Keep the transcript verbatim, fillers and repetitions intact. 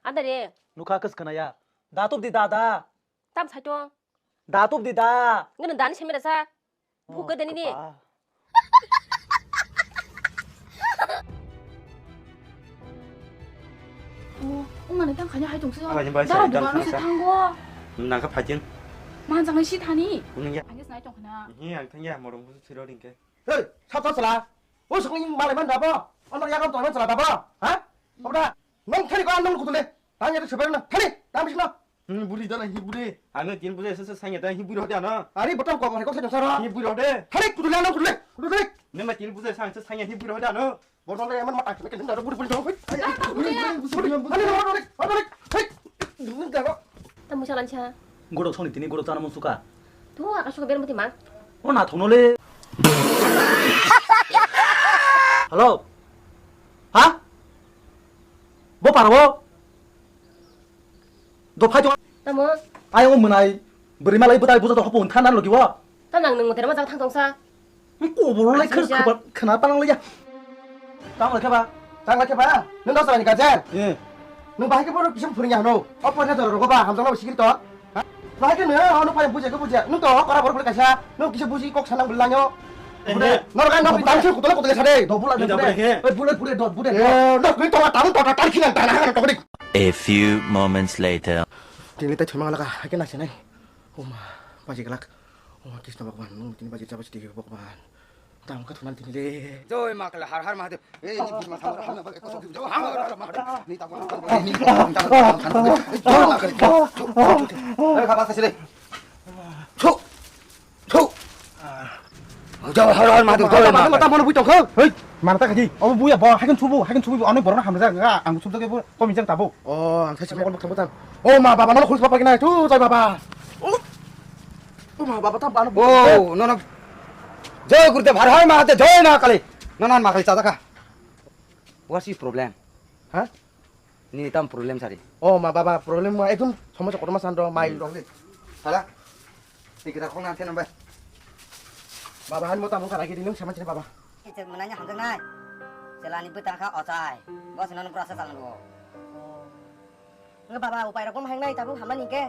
Ada re. Nukha kis khna ya. Da tup di da da. Tam sai to. Da tup di da. Ngana dani semera sa. Buka dani ni. Oh, umani tang khanya hai tongsi. Ala ni bai Dara sai, dukano dam se sa. Thango. Nang kha phajin. Manjang nai si thani. Kuning ya. Angis nai tong khana. Ni ang thang ya morong bu siro ding ke. Hei, sap sap sala. O sukni malai man dabo. Ono yakam tong man sala dabo. Ha? Obda. Nang thani ko nang kutule. Tang ya seber na. Thani, tang bisna. Hmm, buri dana hi buri. Ano tin buri sese sanya ta hi buri hode ano. Ari botol ko ko sanya sara. Hi buri hode. Thani kutule nang kutule. Kutule. Ne ma tin buri sang sese sanya hi buri hode ano. Botol le man mata kene kene buri buri dong. Ani buri buri buri. Ani buri buri. Hei. Nang dabo. Tamu salan cha. Godok songni tini godok chana musuka. Tu aka suka ber muti mang. O na thono le. Hello. Ha? Bo paro? Do phai to. Tamo? Ayang mwnai. Bwrwi malai bwtai bujo to hopo thana logi wo. Ta nang nung motere ma jang thang tongsa. Ko boro lai khar Asal ja. Khaba khana palang lai ya. Tang lai khaba. Tang lai khaba. Nung da sarani gajen. Eh. Nung bahai ke boro kisam phuring ya no. Opo na jora rogo ba hamjang na sikri to. Bahai ke nung ano phai buje ke buje. Nung to kora boro bole kaisa. Nung kisa buji kok sanang belanyo. Eh, Bude. Eh. Nor kan nor tam se kutole kutole sade. Do bula Ni de da bule. Bule ke? Oi bule bule do bule. Eh, nor kuni to tam to ta tar khinan ta na to dik. A few moments later. Tini tai thuma laka hake na senai. Oma baji galak. Oma Krishna Bhagwan nung tini baji chaba chiti Bhagwan. Tamo kha thunan tini le. Joi ma kala har har mahadev. Ei ni bima thang har na ba ko joi har har mahadev. Ni ta ko ni ta ko. Joi ma kala. Ei kha ba sa sile. Thu. Thu. Joi har har mahadev joi ma. Mata mano bui tong kho. Hei, mana ta khaji. Obo buya bo hakan subu, hakan subu ano borok hamjak ga ang subjak bo komi jang tabo. Oh, ang sai mokol mokol tabo. Oh ma baba no khul baba kina thu joi baba. Oh. Oh ma baba ta bano. Oh, no no. Joi Gurudev har har mahadev joi ma kali. Nanan ma kali chadaka. What's your problem? Ha? Ni tam problem sari. Oh ma baba problem ma ekdom somosa kotorma sando mai rok de. Hala. Ni kira khong nang thenam bai. Baba han mo tamo kara gidi nung sama chini baba. Ijek mananya hamjak nai. Selani bwtang kha ochai. Bo sino nung prasa chalang bo. Nge baba upai rok bo mahang nai tabuk hamani ke.